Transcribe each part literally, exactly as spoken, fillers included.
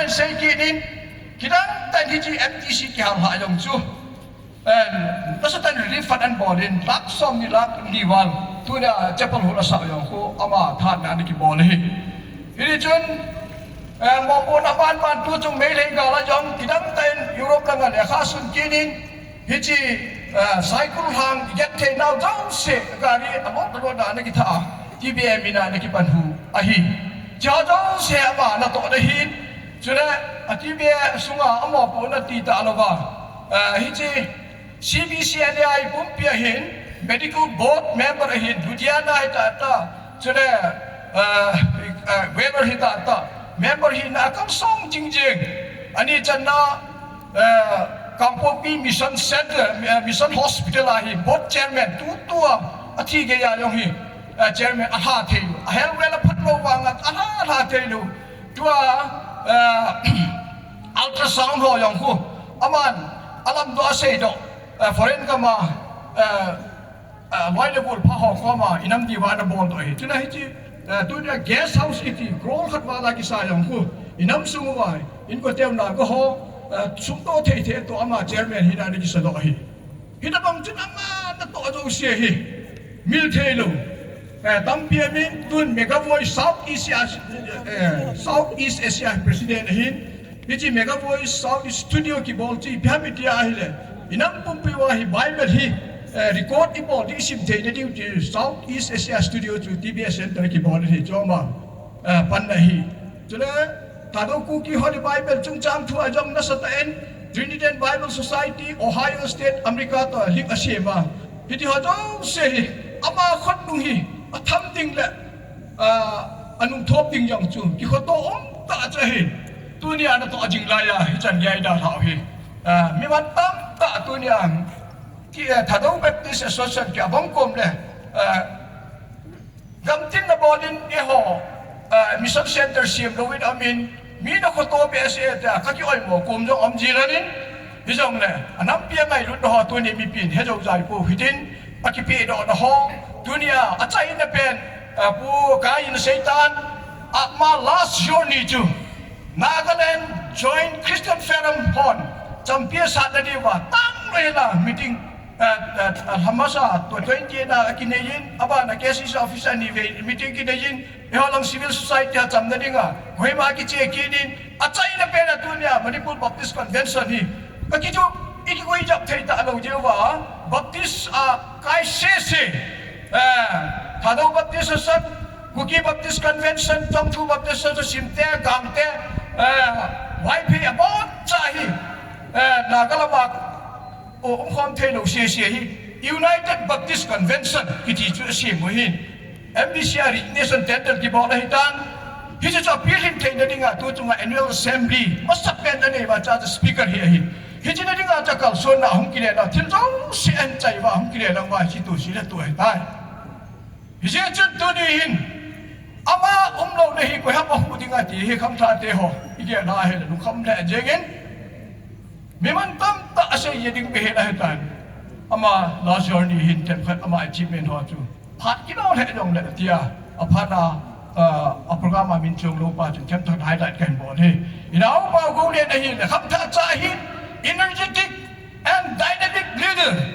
sei kit in, kidang tah in hiche M T C kihal lha jong chu, em, nasatah in refund ahin bol in, lakh som ni lakh ni val, tunia chapel hall asah jong khu, ama thahatna ana kibol ahi. Hiti chun, em, mopohna banban tu chung Meitei gal a jong, kidang tah in Europe langa lekha sun kit in, hiche, eh, Saikul lhang i get thei nau jouse, gari a lot a lot a ana kitha a, T B A min a ana kipan u ahi. Hiche jouse ama natoh na ahin, chule a T B A sunga a mopohna ti talou va, eh, hiche C B C N A I pumpi a hin, medical board member ahin, Ludhiana hi tata, chule, eh, eh, Vellore hi tata, member hina a kalsong jing jing. Ani channa, eh, Kangpokpi Mission Center, eh, Mission Hospital a hi board chairman, tutua, athi geiya jong hi, eh, chairman alha thei lou. Ahel vel aphat lou vanga alha, alha thei lou. Tua, eh, ultrasound ho jong khu, aman alamdoh aseidoh, eh, foreign gam a, eh, eh, loi le gol pha ho koma inam diuva ana boldoh ahi. Chule hiche, eh, tunia guest house kiti, crore khat val a kisa jong khu, inam sung uva, inkote u naga ho, eh, sum toh thei thei toh ama chairman hina ana kisadoh ahi. Hitobang chun ama natoh jouse hi, mil thei lou. Eh, tampi amin, tun Mega Voice South East Asia, eh, South East Asia President ahin, hiche Mega Voice South East Studio kibol chu ipi ham itia ahile, inam pumpi uva hi Bible hi, eh, record ibol ding, isim theina diu ti South East Asia Studio chu T B A Center kibol ahi, choma, eh, panna ahi. Chule, Thadou Kuki Holy Bible chungchang thu a jong nasatah in, Trinitarian Bible Society, Ohio State, America toh link asem a. Hiti ho jouse hi, ama khut nung hi, atham ding le, ah, anung thop ding jong chu, kikhoto um tah chu ahi. Tunia natoh jing laiya, hichan gei dalhau hi. Ah, mi mantam tah tunia, ki, eh, Thadou Baptist Association ki abang kom le, ah, gamtin na bolin eiho, ah, Mission Center sem louvin amin, mi nakhoto behseh e tia, kaki oimo kom jong um jilhon in, hijongle, anampi a ngailut nao tuni mipin, hejou jai pou hitin, akipedoh nao, tunia, achaina pen, ah, Pu Kain Seitan, ama last journey chu, Nagaland Joint Christian Forum hon, champion sat na diuva, tang lo hila meeting, eh, eh, Hamasa, twenty na akinei in, abana K C C office ani vei meeting kinei in, eiho lang civil society a chamna dinga, Kohima kiche kit in, achaina pen a tunia, Manipur Baptist Convention hi, kakiju, ikigui jap thei talou diuva, Baptist a kai sese, eh, Thadou Baptist Association, Kuki Baptist Convention, Chongthu Baptist Association, Simte, Gangte, eh, Vaiphei abon cha hi, eh, Naga lama, o, umkhom thei lou sese hi, United Baptist Convention, kiti chu asem u ahin, M B C a resignation tender kibol ahitan, hiche chu apilhin theina dinga, tu chunga annual assembly, masapen anei uva cha speaker hi ahin. Hiche na dinga cha kalsonna hung kile na, thil jouse ahin chai uva hung kile na uva, hiche tu sile tu ahitai. Hijeh chun tuni hin, ama umlouna hi koiham ahu ding ati hi khangthah teho, igel na ahile lungkham le jengin, mi mantam tah asei ding behseh ahitan. Ama last journey hin themkhat ama achievement ho chu phat kilo le jongle tia, aphat a, a program a min chong lou pa chun themkhat highlight kahin bol hi. Inao Paogoulen ahile khangthah cha ahin, energetic and dynamic leader.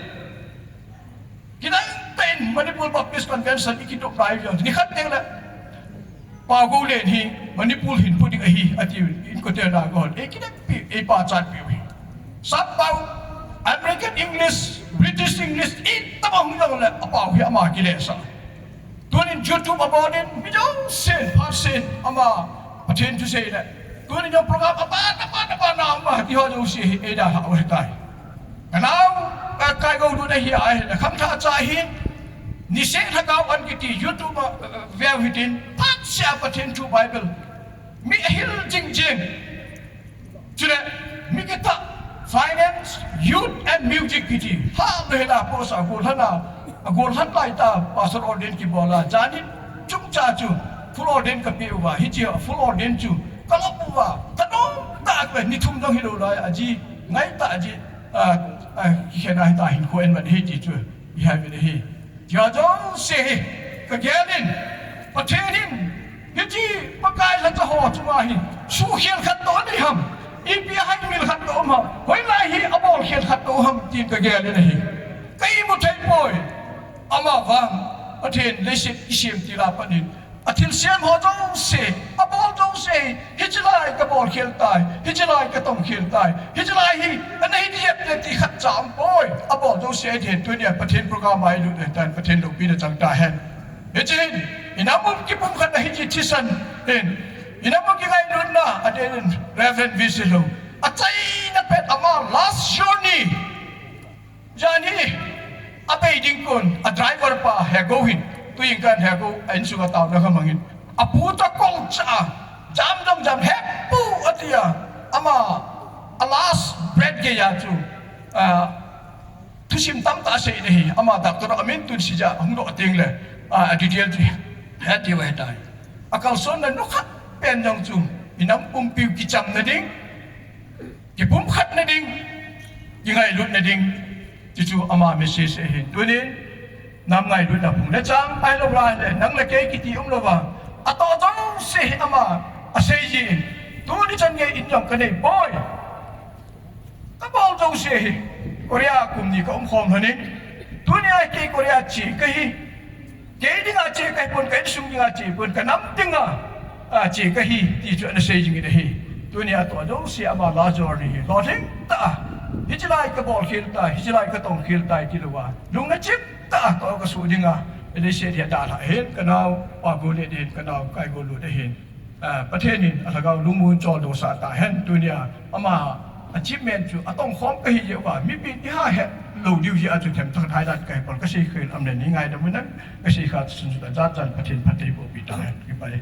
Kidang tah in Manipur Baptist Convention i kidoh lai vang. Nikhat teng le, Paogoulen hi Manipur hin pu ding ahi, ati inkote na gon. Ei kidang pi, ei pachat pi. Sap pao, American English, British English, itobang hung jongle, apao hi ama kilesa. Tunin YouTube a bolin, mi jousen, phasen, ama, Pathen thusei le. Tunin jong program apat, apat, apat na ama, ti ho jouse hi, ei dalhau ahitai. Kanao, eh, kai gou lut ahi ahile, khangthah cha hi, niseh lhagao an kiti, YouTube a, eh, veu hitin, phatseh a Pathen thu Bible. Mi ahil jing jing. Chule, mi kitah, finance, youth and music kiti. Ha, behla posa, gollhan a, gollhan lai ta, pastor ordain kibol a, janin, chungcha chu, full ordain kapeh uva, hiche full ordain chu, kalop uva, kadong tah a, ni thum dong hilou lai, aji, ngai tah aji, a, a, kikhenna hita hin ko en mat hi ti chu, i hai ve hi. Tia jouse hi, kagel in, Pathen in, hiche, Pakai lhacha ho chunga hi, suhkhel khat toh anei ha Ipi a hai mil khat ka um ham, hoilai hi a bol khel khat ka um ham, tin ka gel in ahi. Ka imu thei poi. Ama vang, Pathen leiset i sem til a pat in, a thil sem ho jouse, a bol jouse, hiche lai ka bol khel tai, hiche lai ka tong khel tai, hiche lai hi ana hi diam te ti khat cha um poi. A bol jouse ahi thei in, tunia Pathen program a i lut le tan, Pathen loupina chang tahen. Hiche hin, i nam u kipumkhat na hiche thisan hin, i nam u kingailutna, a den in Reverend Vincent Lou, a chaina pet ama last journey. Jan hi, a bei ding kon, a driver pa Hego hin, tu in kan Hego, a insung a taona ka mang in. A pu ta kong cha, jam jam jam, "He pu," a tia, ama, a last breath gei a chu, a, thusim tamtah a sei in ahi, ama doctor a min tun si ja, hung doh a ting le, a, a detail chu, he tia he tai. A kalsonna nu khat pen jong chu, i nam pumpi u kichamna ding, kipumkhatna ding, kingailutna ding, ti chu ama message ahin. Tunin, nam ngailutna phung le chang, ahilou le, nang le kei kiti umlou va, a toh jouse hi ama, a sei ji in. Tuni chan ngei in jong ka nei poi. Ka bol jouse hi, Korea kum ni ka um khom lhon in. Tunia kei Korea che ka hi. Kei dinga che ka hi pon, ka insung dinga che pon, ka nam dinga, a, che ka hi, ti chu ana sei jing in ahi. Tunia toh jouse ama last journey hi lolhing tah a, hiche lai ka bol khel tai, hiche lai ka tong khel tai ti louva, lungna chim tah a ka, ka su dinga, leiset hi a dalha hin, ka nao Pa Golnet in, ka nao Kai Gollut ahin. A, Pathen in a lhagao lungmon choldo sah tahen, tunia ama achievement chu a tongkhom ka hi jeh uva, mipi in i ha het lou diu jeh a chu themtha thai dan ka hi pon, ka sei khel am le nei ngaidam un, ka sei kha chu sun chu ka jan jan Pathen phatthei boh pi tahen, kipah e.